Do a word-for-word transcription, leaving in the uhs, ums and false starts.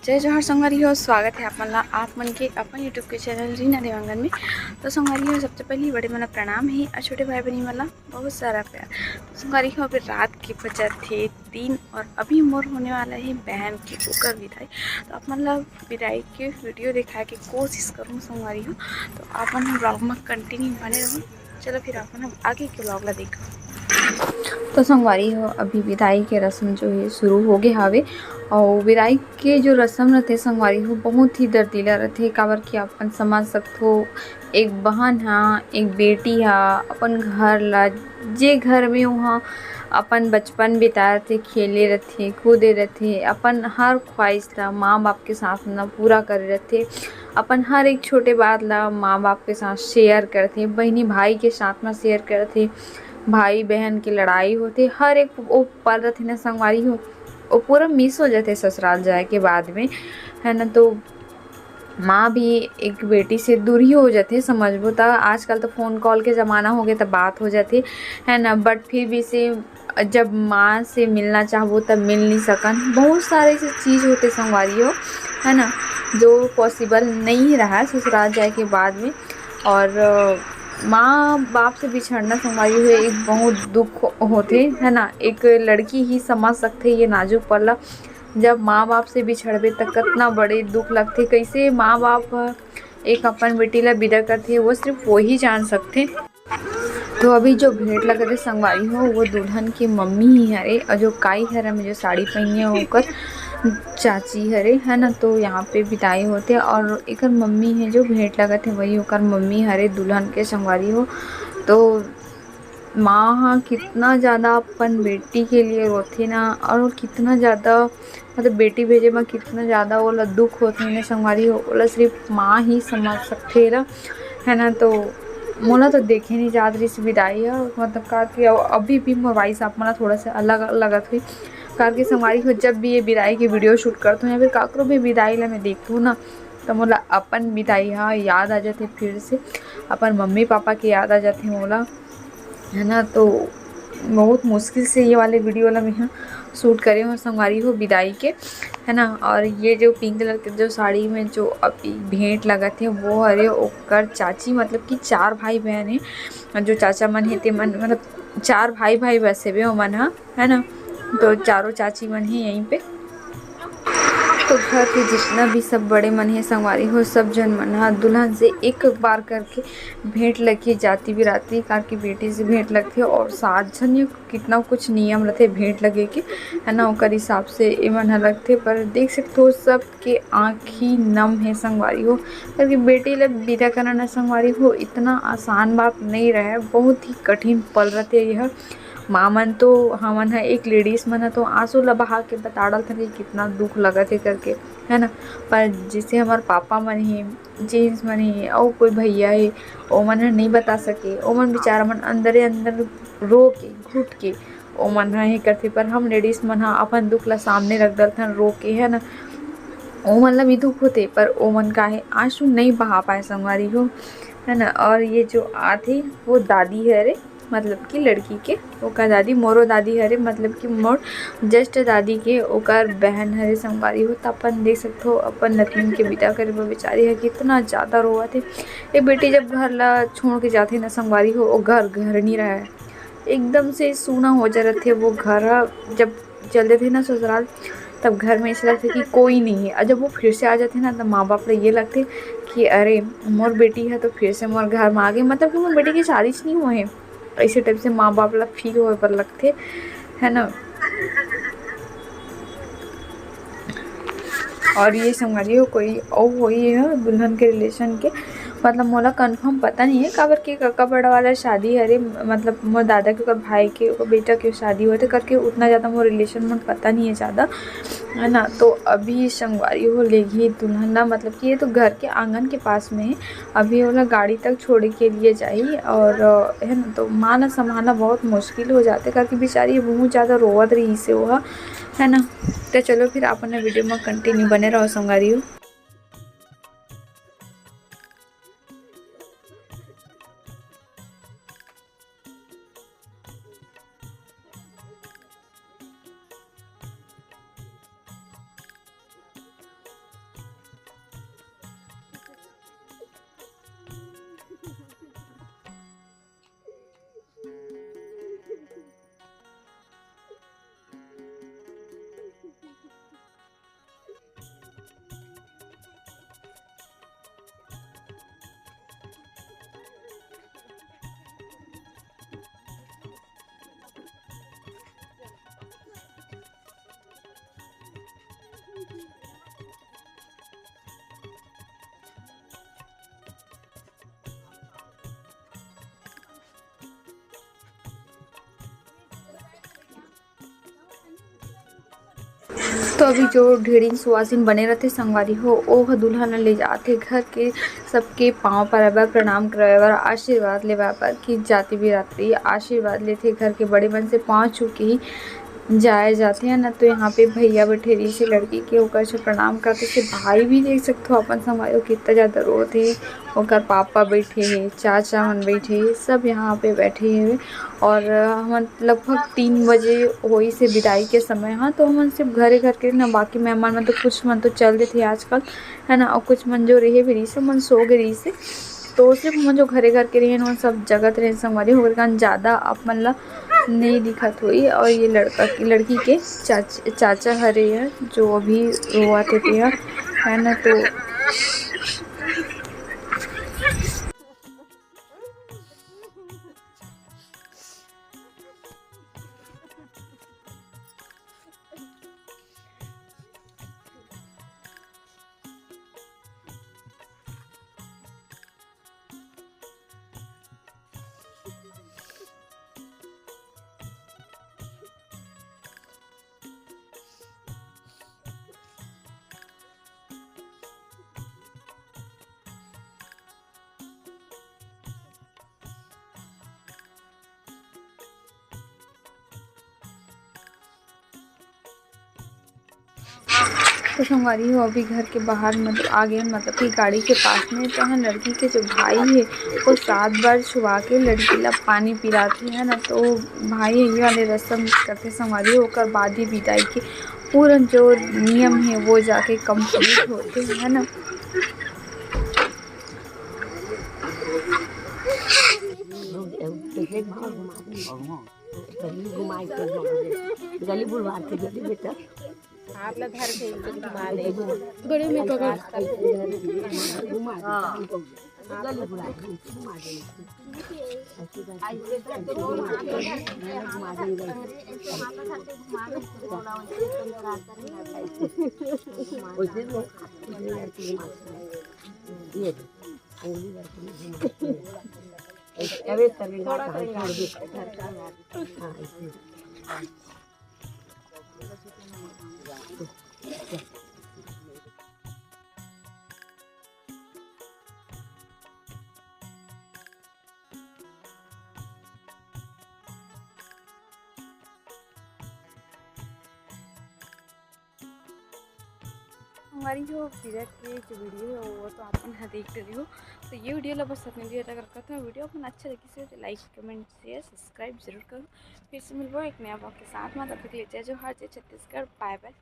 जय जोहार संगवारी हो, स्वागत है आप मन ला, आप मन के अपन YouTube के चैनल रीना देवांगन में। तो संगवारी हो, सबसे पहले बड़े मन ला प्रणाम हे और छोटे भाई बहनी मन ला बहुत सारा प्यार। तो संगवारी हो, अभी रात के बजत हे तीन और अभी मोर होने वाला है बहन के ओकर विदाई। तो आप मन ला विदाई के वीडियो दिखाए के कोशिश करूँ संगवारी हो, तो आप मन vlog में continue बने रहू। चलो फिर आप मन आगे के vlog ला देखो। तो संगवारी हो, अभी विदाई के रस्म जो है शुरू हो गए हवे, और विदाई के जो रस्म रहते संगवारी हो, बहुत ही दर्दीला रहते, काबर कि अपन समझ सकत हो, एक बहन हा, एक बेटी हा, अपन घर ला, जे घर में वहाँ अपन बचपन बिताए रहते, खेले रहते, कूदे रहते, अपन हर ख्वाहिश ला माँ बाप के साथ ना पूरा करे रहते, अपन हर एक छोटे बात ला माँ बाप के साथ शेयर करथे, बहिनी भाई के साथ में शेयर करथे, भाई बहन के लड़ाई होथे, हर एक वो पल रथे ना संगवारी हो, वो पूरा मिस हो जाथे ससुराल जाए के बाद में, है ना। तो माँ भी एक बेटी से दूर ही हो जाथे, समझबो त आजकल तो फोन कॉल के जमाना हो गया, तो बात हो जाथे, है ना। बट फिर भी से जब माँ से मिलना चाहबो तब मिल नहीं सकन। बहुत सारे ऐसे चीज़ होते संगवारी हो, है ना, जो पॉसिबल नहीं रहा ससुराल जाए के बाद में। और माँ बाप से बिछड़ना संगवारी हो एक बहुत दुख होते, है ना। एक लड़की ही समझ सकते ये नाजुक पल ला। जब माँ बाप से बिछड़बे त कितना बड़े दुख लगते, कैसे माँ बाप एक अपन बेटी ला विदा करते, वो सिर्फ वो ही जान सकते। तो अभी जो भेंट लगत हे संगवारी हो, वो दुल्हन के मम्मी ही हरे, और जो काई हरे में जो साड़ी पहनी है ओकर चाची हरे, है ना। तो यहाँ पे विदाई होते और एकर मम्मी है जो भेंट लगत है, वही ओकर मम्मी हरे दुल्हन के संगवारी हो। तो माँ हा कितना ज़्यादा अपन बेटी के लिए रोथे ना, और कितना ज़्यादा मतलब बेटी भेजे में कितना ज़्यादा ओला दुख होथे ना संगवारी हो, ओला सिर्फ माँ ही समझ सकथे ला, है ना। तो मोला तो देखे नहीं जात रहिस विदाई ह, मतलब का कि अभी भी मोर वॉइस आप मन ला थोड़ा सा अलग लगत हुई, काबर कि संगवारी हो जब भी ये विदाई के वीडियो शूट करत हूँ या फिर काकरो भी विदाई ला मैं देखत हूँ ना, तो मोला अपन विदाई हा याद आ जाथे फिर से, अपन मम्मी पापा के याद आ जाथे मोला, है ना। तो बहुत मुश्किल से ये वाले वीडियो ला मैं शूट करे हूँ संगवारी हो विदाई के, है ना। और ये जो पिंक कलर के जो साड़ी में जो अभी भेंट लगत है वो हरे ओकर चाची, मतलब कि चार भाई बहन है, जो चाचा मन है ते मन, मतलब चार भाई भाई बस हेबे ओमन ह, है ना। तो चारों चाची मन है यहीं पे। तो घर के जितना भी सब बड़े मन है संगवारी हो, सब जन मन ह दुल्हन से एक बार करके भेंट लगे, जाति बिराती करके बेटी से भेंट लगथे और सात झन या कितना कुछ नियम रहथे भेंट लगे के, है ना, ओकर हिसाब से एमन ह लगथे। पर देख सकते हो सबके आँखी नम है संगवारी हो, क्योंकि बेटी ला विदा करना ना संगवारी हो इतना आसान बात नहीं रहे, बहुत ही कठिन पल रहथे यह। माँ मन तो हमन ह एक लेडीज मन ह तो आंसू ला बहा के बता डालथन कि कितना दुख लगत है करके, है ना। पर जैसे हमार पापा मन ही, जेंट्स मन ही, और कोई भैया है, ओमन ह नहीं बता सके, ओमन बेचारा मन अंदरे अंदर रो के घुट के ओमन ह ही करथे। पर हम लेडीज मन ह अपन दुख ला सामने रख डलथन रो के, है ना। ओमन ला भी दुख होथे पर ओमन का है आंसू नहीं बहा पाए संगवारी हो, है ना। और ये जो आथे वो दादी हरे, मतलब कि लड़की के ओकर दादी, मोरो दादी हरे, मतलब कि मोर जस्ट दादी के ओकर बहन हरे संगवारी हो। त अपन देख सकथो अपन नतिन के विदा करे बर बेचारी ह कितना ज्यादा रोवत हे। एक बेटी जब घर ला छोड़ के जाथे ना संगवारी हो, वो घर घर नहीं रहे, एकदम से सूना हो जा रहथे वो घर ह। जब चल देथे ना ससुराल, तब घर में ऐसा लगता है कि कोई नहीं है। और जब वो फिर से आ जाते ना, तो माँ बाप ला ये लगते कि अरे, मोर बेटी है तो फिर से मोर घर में आ गई, मतलब कि मोर बेटी की शादी नहीं हुआ है, ऐसे टाइप से माँ बाप ला फील होए पर लगते, है ना। और ये संगवारी हो कोई और हुई है दुल्हन के रिलेशन के, मतलब मोला कंफर्म पता नहीं है, काबर के कका बड़ा वाला शादी हरे, मतलब मोर दादा के ओकर भाई के ओकर बेटा के शादी होते करके उतना ज़्यादा मोर रिलेशन में पता नहीं है ज़्यादा, है ना। तो अभी संगवारी हो लेगी दुल्हन ला, मतलब कि ये तो घर के आंगन के पास में है, अभी ओला गाड़ी तक छोड़े के लिए जाही और, है ना, तो माँ ला संभालना बहुत मुश्किल हो जाते, करके बेचारी बहुत ज़्यादा रोवत रही से वो, है ना। तो चलो फिर आप वीडियो में कंटिन्यू बने रहो संगवारी हो। तो अभी जो ढेड़िन सुवासिन बने रथे संगवारी हो, ओ ह दूल्हा ल ले जाथे घर के सबके पाँव परे बर, प्रणाम करे बर, आशीर्वाद लेवा बर कि जाति बिराती आशीर्वाद लेथे, घर के बड़े मन से पाँव छू के ही जाए जाथे, है ना। तो यहाँ पे भैया बैठे रहिसे लड़की के, ओकर से प्रणाम करथे। से भाई भी देख सकथो अपन संगवारी हो, कितना ज्यादा रोत हे। ओकर पापा बैठे हे, चाचा मन बैठे हे, सब यहाँ पे बैठे हे। और हमन लगभग तीन बजे होइस हे विदाई के समय, हाँ, तो हमन सिर्फ घरे घर के ना, बाकी मेहमान मन तो कुछ मन तो चल देथे आजकल, है ना, और कुछ मन जो रहे भी रहिसे, मन सो गे रहिसे, तो सिर्फ हमन जो घरे घर के रहे, वो सब जगत रहे संगवारी हो, ओकर कारण ज्यादा आप मन ला नहीं दिखत होई। और ये लड़का, लड़की के चाच-, चाचा हरे हे, जो अभी रोवत हे, ते ह, है ना, तो तो संगवारी हो, अभी घर के बाहर मतलब आ गए, मतलब कि गाड़ी के पास में। तो यहाँ लड़की के जो भाई है, वो सात बार छुआ के लड़की ला पानी पिलाते हैं ना। तो भाई ये वाले रस्म करते संगवारी हो, ओकर बाद ही विदाई के पूरा जो नियम है वो जाके कंप्लीट होते हैं, है ना। गली बुलवा के दे दे बेटा। आप ला धर के घुमा ले। बड़े में पकड़। घुमा दे। गली बुला के घुमा दे। घुमा दे। वैसे लोग ये उंगली करके घुमा दे। अरे तभी थोड़ा सा छोड़ दे। हाँ, ऐसे। हमारी जो पिरत के जो वीडियो है, वो तो आप मन ह देख डरे हो। तो ये वीडियो ला बस अतने दूर तक रखत हँव। वीडियो अपन अच्छा लगिस हे तो like, comment, share, subscribe जरूर करो। फिर से मिलबो एक नया vlog के साथ में। तब तक के लिए जय जोहार, जय छत्तीसगढ़, bye bye।